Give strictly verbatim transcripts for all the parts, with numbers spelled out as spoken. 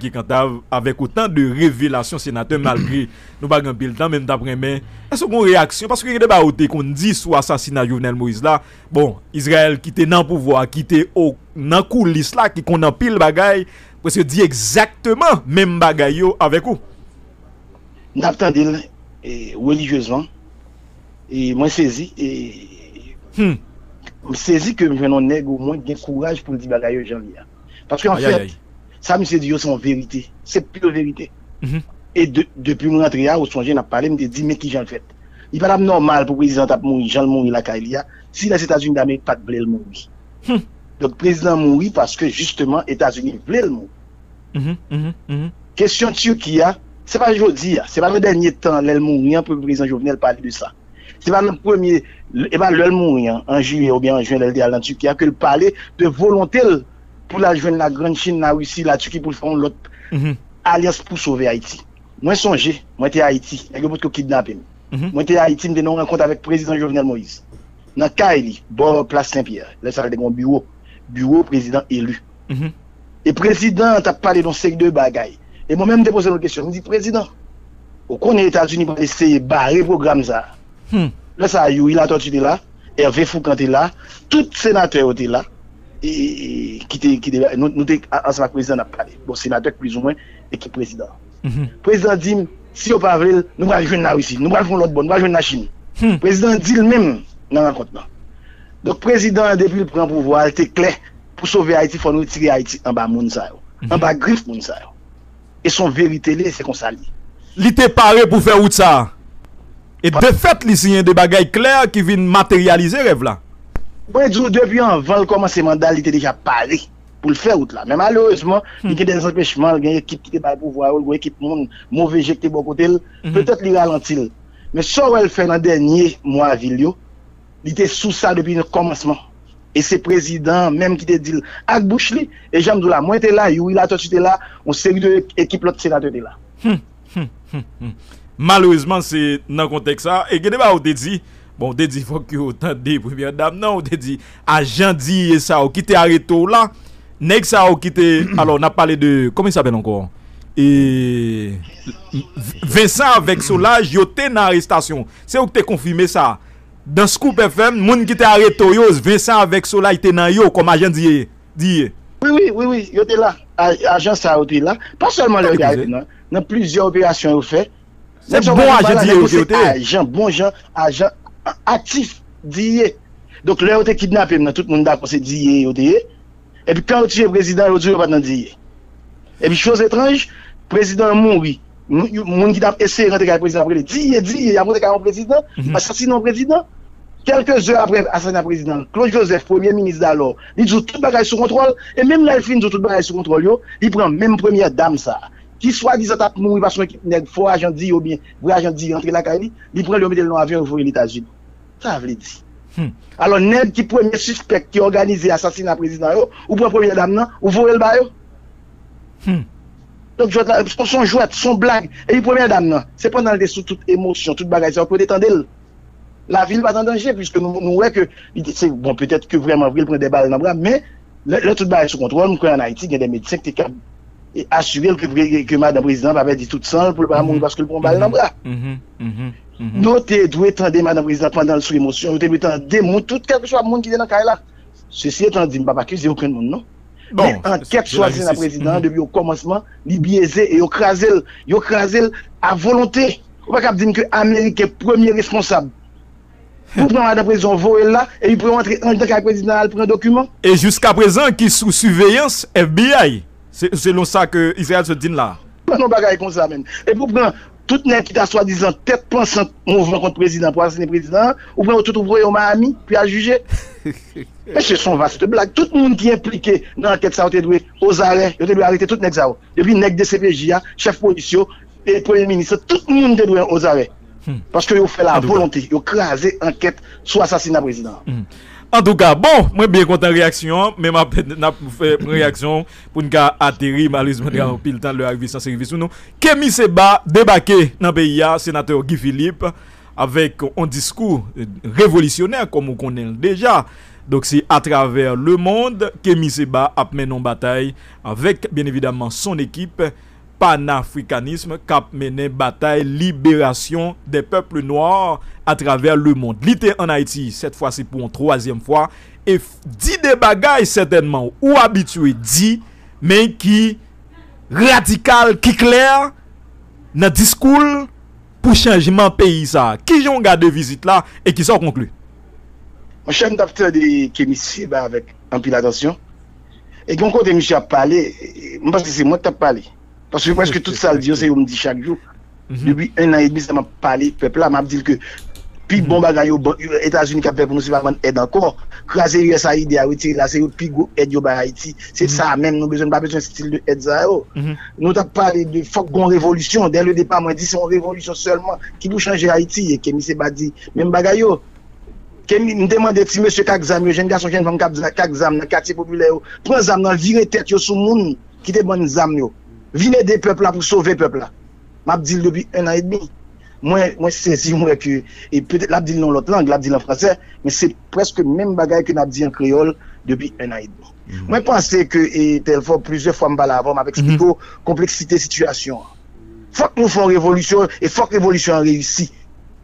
ki kantav avèk otan de revelasyon senatè, malgre nou pa gen anpil tan, men m t ap renmen èske w gen yon reyaksyon, paske gen de bagay ou te konn di sou asasina Jovenel Moïse la. Bon, Izrayèl ki te nan pouvwa, ki te o, nan koulis la, ki konn anpil bagay, prèske di egzakteman menm bagay yo avèk ou. N ap tande l e, relijyezman. E mwen sezi. E, hmm. M sezi ke m jwenn yon nèg omwen ki gen kouraj pou l di bagay yo jan l ye a. Paske anfèt, sa misye di yo se yon verite. Se pure verite. Mm -hmm. E de, depi m rantre a, ou sonje n ap pale, m te di men kijan l fèt. Li pa t ap nòmal pou prezidan t ap mouri jan l mouri lakay li a, si Lèzetazini Damerik pa t vle l mouri. Hmm. Donk prezidan mouri paske jisteman Etazini vle l mouri. Mm -hmm, mm -hmm, mm -hmm. Kesyon Tiki a, se pa jodi a, se pa nan dènye tan lè l mouri an pou prezidan Jovenel pale de sa. Se pa nan premye, e pa lè l mouri an, an jiyè oubyen an jen lè l te al nan Tiki a ke l pale de volonte l pou l al jwenn la Grann Chin, la Risi, la Tiki pou l fè yon lòt mm -hmm. alyans pou sove Ayiti. Mwen sonje, mwen te Ayiti, nèg yo potko kidnape m. Mm -hmm. Mwen te Ayiti, m te nan yon rankont avèk prezidan Jovenel Moïse nan kay li, bò plas Senpyè. Lè sa a te gen yon biwo, biwo prezidan eli. Mm -hmm. E prezidan an t ap pale de yon seri de bagay. E mwen menm m te poze l yon kesyon. M di, prezidan, ou konnen Etazini pral eseye bare pwogram sa a. Hmm. Lè sa a, Youri Latortue te la, Hervé Fourcand te la, tout senatè yo te la, e, e, ki te, ki te, nou, nou te ansanm ak prezidan n ap pale. Bon, senatè k plizoumwen ekip prezidan an. Mm -hmm. Prezidan di m, si yo pa vle l, nou pral jwenn Larisi, nou pral fè yon lòt bò, nou pral jwenn Lachin. Hmm. Prezidan di l menm nan rankont lan. Donk, prezidan an, depi l pran pouvwa a, l te klè, pou sove Ayiti, fò n retire Ayiti anba moun sa yo, mm -hmm. anba grif moun sa yo. E se yon verite li ye, se konsa li ye. Li te pare pou fè wout sa a. E defèt, li siyen de bagay klè ki vin materyalize rèv la. Mwen di w, depi anvan l kòmanse manda l, li te deja pare pou l fè wout la. Men malerezman, li gen de zanpechman, l gen ekip ki te bay pouvwa yo, l gen ekip moun move je ki te bò kote l. Petèt li ralanti l. Men sa w wè l fè nan dènye mwa vi l yo, li te sou sa depi nan kòmansman. E se prezidan an menm ki te di l ak bouch li. E jan m di w la, mwen te la, Youri Latortue te la, yon seri de ekip lòt senatè te la. Malerezman, se nan kontèks sa. E gen de bagay ou te di, bon, ou te di fòk yo tande premyè dam nan, ou te di ajan D E A sa yo ki te arete w la, nèg sa yo ki te, alò, n ap pale de, kòman i apèl ankò? E, Vincent avèk Solage, yo te nan arestasyon. Se ou ki te konfime sa. Dan Scoop F M, moun ki te arete w yo, Vincent avèk Solage te nan yo kòm ajan D E A. D E A. Wi, wi, wi, wi, yo te la. Ajan sa yo te la. Pa sèlman lè yo te arete, non. Nan plizyè operasyon yo fè. Se bon ajan D E A yo te ye. Ajan, bon jan, ajan aktif D E A. Donk, lè yo te kidnape m nan, tout moun dakò se D E A yo te ye. Epi, kan yo tiye prezidan, yo di yo pa t nan D E A. Epi, choz etranj, prezidan an mouri. Moun ki t ap eseye rantre kay prezidan ap rele, D E A, D E A, y ap rantre kay yon prezidan, asasinen yon prezidan. Kèlke zè apre asasina prezidan, Claude Joseph, premye minis dalò, li di w tout bagay sou kontwòl, e menm lè l fin di w tout bagay sou kontwòl yo, li pran menm premyè dam sa a, ki swadizan t ap mouri paske yon ekip nèg fo ajan D E A oubyen vrè ajan D E A rantre lakay li, li pran l, yo mete l nan yon avyon, yo voye l Etazini. Sa vle di. Alò, nèg ki premye sispèk ki òganize asasina prezidan yo, ou pran premyè dam nan, ou voye l ba yo. Donk, jwèt la, se yon jwèt, se yon blag. Epi premyè dam nan, se pandan l te sou tout emosyon, tout bagay sa yo, ke w te tande l. Lavi l pa t an danje, piske nou, nou wè ke, li te, se, bon, petèt ke vrèman vre, l pran de bal nan bra, men, lè, lè tout bagay sou kontwòl, m kwè ann Ayiti, gen de medsen ki te kab e asire l ke, ke, ke madanm prezidan an pa pèdi tout san l pou l pa mouri paske l pran bal nan bra. Yo te dwe tande madanm prezidan pandan l sou emosyon, yo te dwe tande moun, tout kèlkeswa moun ki te nan kay la. Sesi etan di, m p ap akize okenn moun, non. Men ankèt sou asasina prezidan an, depi o kòmansman, li byeze e yo kraze l. Yo kraze l a volonte. Ou pa kab di m ke Ameriken premye responsab pou pran madan prezidan voye l la, epi pou yo antre anndan kay prezidan al pran dokiman. E jiskaprezan ki sou siveyans F B I, se, selon sa ke Israel sot di n la. Pran yon bagay konsa menm. Epi w pran tout nèg ki ta swadizan tèt pansant mouvman kont prezidan pou asasinen prezidan an, ou pran yo tout ou voye yo Miami pou y al jije. Mesye, se yon vaste blag. Tout moun ki enplike nan ankèt sa yo te dwe ozarè, yo te dwe arete tout nèg sa yo. Depi nèg D C P J a, chèf polis yo, e premye minis la, tout moun te dwe ozarè. Paske yo fè l a volonte, yo kraze ankèt sou asasina prezidan an. Antouka, bon, mwen byen kontan reyaksyon an, men m ap, n ap fè pran reyaksyon pou n ka ateri, malerezman, gen anpil tan lè a rive sanse rive sou nou. Kemi Seba debake nan peyi a, senatè Guy Philippe, avèk yon diskou revolisyonè, kòm ou konnen l deja. Donk, se atravè lemond Kemi Seba ap mennen yon batay avèk, byen evidaman, son ekip panafrikanism k ap mennen batay liberasyon des peuples noirs atravè lemond. Li te ann Ayiti, sèt fwa se pou yon twazyèm fwa, e di de bagay sètènman ou abitye di, men ki radikal, ki klè nan diskou l pou chanjman peyi sa a. Kijan w gade vizit la e kisa w konkli? Monchè, m t ap tande Kemi Seba avèk anpil atansyon. E gen yon kote misye ap pale, m panse se mwen k t ap pale. Paske prèske tout sa l di yo, se yo m di chak jou. Depi en an edmi sa m ap pale pèp la, m ap di l ke pi bon bagay yo, Etazini kab fè pou nou, se pa bann èd ankò. Kraze USAID a, retire l la, se yo pi gwo èd yo bay Ayiti. Se sa menm nou bezwen, nou pa bezwen stil de èd sa yo. Nou t ap pale de fòk gon revolisyon. Dè le depa, mwen di se yon revolisyon sèlman ki pou chanje Ayiti. E Kemi Seba di menm bagay yo. Kemi, m te mande ti mesye k ak zam yo, jenn gason, jenn fanm k ak zam nan katye popilè yo, pran zam nan, vire tèt yo sou moun ki te ban n zam yo. Vin ede pèp la pou sove pèp la. M ap di l depi en an edmi. Mwen, mwen sezi, m wè ke, e petèt l ap di l nan yon lòt lang, l ap di l an fransè, men se prèske menm bagay ke n ap di an kreyòl depi en an edmi. Mwen panse ke, e Telfò, plizyè fwa m pale avè w, m ap eksplike w konpleksite sitiyasyon an. Fòk nou fè yon revolisyon, e fòk revolisyon an reyisi.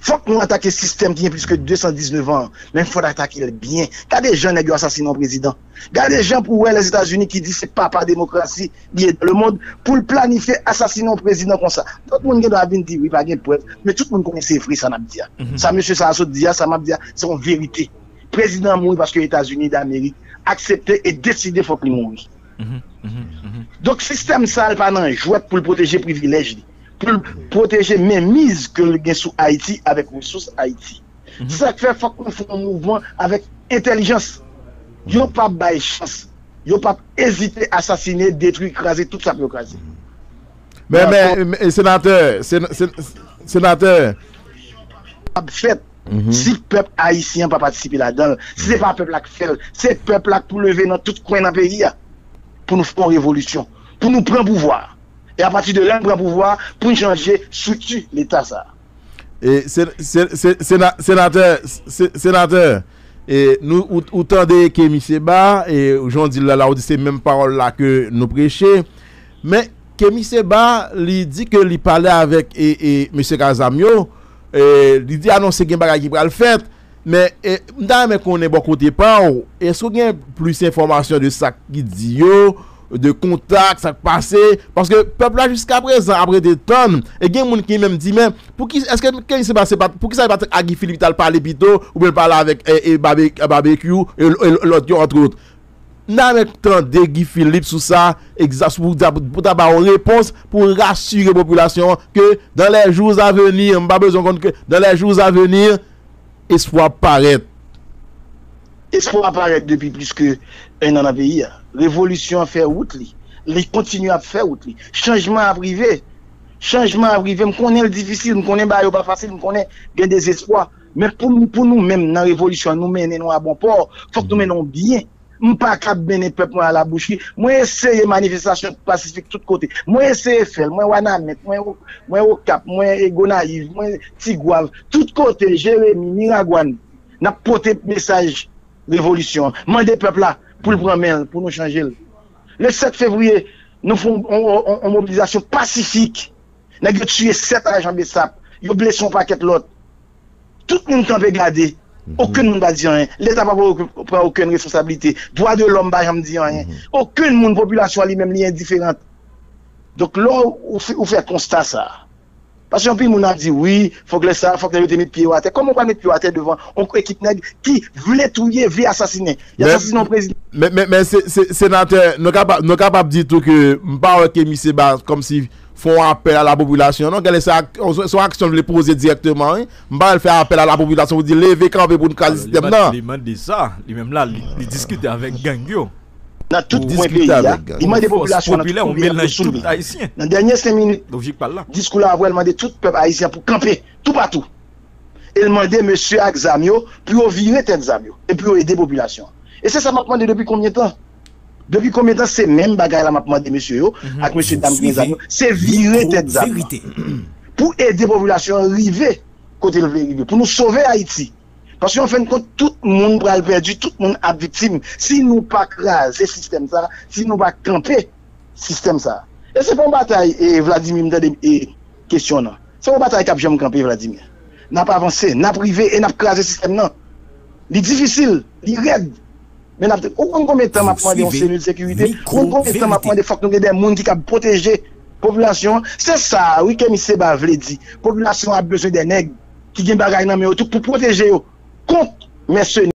Fòk nou atake sistèm ki gen plis ke de san diznèf an an, men fòk atake l byen. Gade jan nèg yo asasinen yon prezidan. Gade jan pou w wè Lèzetazini ki di se papa demokrasi li ye dans le monde, pou l planifye asasinen yon prezidan konsa. Tout moun gen dwa vin di wi, pa gen prèv, men tout moun konnen se vre sa n ap di a. Sa mesye sa a sot di a, sa m ap di a, se yon verite. Prezidan an mouri paske Etazini Damerik aksepte e deside fòk li mouri. Donk sistèm sa a, l pa nan jwèt pou l pwoteje privilèj li, pou l pwoteje menmiz ke l gen sou Ayiti avèk resous Ayiti. Se sa k fè fòk nou fè yon mouvman avèk entèlijans. Yo p ap bay chans. Yo p ap ezite asasine, detwi, kraze tout sa pou yo kraze. Men, men, men, senatè, sen- sen- senatè, Ap fèt si pèp ayisyen an pa patisipe ladan l, si se pa pèp la k fè l, se pèp la k pou leve nan tout kwen nan peyi a pou nou fè yon revolisyon, pou nou pran pouvwa a. E apati de lè n pran pouvwa a, pou n chanje estrikti Leta sa a. E se- se- se- sena- senatè, se- senatè, e nou ou, ou tande Kemi Seba, e jan w di l la, la ou di se menm pawòl la ke nou preche. Men Kemi Seba, li di ke li pale avèk e, e mesye k ak zam yo, e li di anonse gen bagay ki pral fèt. Men e, m ta renmen konnen bò kote pa w, èske w gen plis enfòmasyon de sa ki di yo, de kontak, sa k pase? Paske pèp la jiska prezan ap rete tann. E gen moun ki menm di men, pouki, èske Kemi Seba se pa, poukisa li pa t ak Guy Philippe t al pale pito, oubyen l pale avèk e, e, Babe- Babekyou e, e lòt yo, antrot? N a menm tande Guy Philippe sou sa, egzak, pou ta, pou ta ba yon repons, pou rasire popilasyon an ke dans les jours à venir, m pa bezwen konn ke dans les jours à venir, espwa ap parèt. Espwa ap parèt depi plis ke en an nan peyi a. Revolisyon an fè wout li. Li kontinye ap fè wout li. Chanjman ap rive. Chanjman ap rive. M konnen l difisil, m konnen bagay yo pa fasil, m konnen gen dezespwa. Men pou, pou nou menm nan revolisyon an, nou mennen nou a bon pò, fòk nou mennen w byen. M pa kab mennen pèp mwen a la bouchri. Mwen eseye manifestasyon pasifik tout kote. Mwen eseye fè l. Mwen Wanament, mwen, mwen Okap, mwen Gonayiv, mwen Tigwav, tout kote, Jeremi, Miragwàn. N ap pote mesaj revolisyon an. Mande pèp la pou l pran men l, pou nou chanje l. Le sèt fevriye, nou fè yon, yon, yon, yon mobilizasyon pasifik. Nèg yo tiye sèt ajan BSAP. Yo blese yon pakèt lòt. Tout moun kanpe gade. Okenn moun pa di anyen. Leta pa pran okenn responsablite. Dwa de lòm pa janm di anyen. Okenn moun, popilasyon an li menm, li endiferan. Donk, lè w, ou fè, ou fè konsta sa a, paske anpil moun ap di, wi, fòk lè sa a, fòk nèg yo te met pye yo atè. Kòman w pral met pye w atè devan yon ekip nèg ki vle touye, vle asasinen? Y asasinen yon prezidan. Men, men, men se, se, senatè, nou kapab, nou kapab di tou ke m pa wè ke misye ba kòmsi fè yon apèl a la popilasyon, non, gade se ak- se yon aksyon l vle poze dirèkteman, wi. M pa wè l fè apèl a la popilasyon pou di leve kanpe pou n kraze sistèm nan. Li mande sa, li menm la, li, li diskite avèk gang yo. Nan tout kwen peyi a, li mande popilasyon an nan tout kwen peyi a pou soulve. Nan dènye senk minit diskou la, avè l mande tout pèp ayisyen pou kanpe toupatou. E l mande mesye ak zam yo pou yo vire tèt zam yo e pou yo ede popilasyon an. E se sa m ap mande depi konbyen tan? Depi konbyen tan se menm bagay la m ap mande mesye yo ak mesye dam ki gen zam yo? Se vire tèt zam nan pou ede popilasyon an rive kote l vle rive, pou nou sove Ayiti. Paske an fen de kont, tout moun pral pèdi, tout moun ap viktim. Si nou pa kraze sistèm sa, si nou pa kanpe sistèm sa. E se pa yon batay, e Vladimir, m tande e kesyon nan. Se yon batay k ap janm kanpe, Vladimir. N ap avanse, n ap rive e n ap kraze sistèm nan. Li difisil, li rèd. Men n ap, ou konn konbyen tan m ap mande yon selil sekirite? Ou konn konbyen tan m ap mande fòk nou gen de moun ki kab pwoteje popilasyon an? Se sa a, wi, ke misye Seba vle di. Popilasyon an ap bezwen de nèg ki gen bagay nan men yo tou pou pwoteje yo kont mèsenè.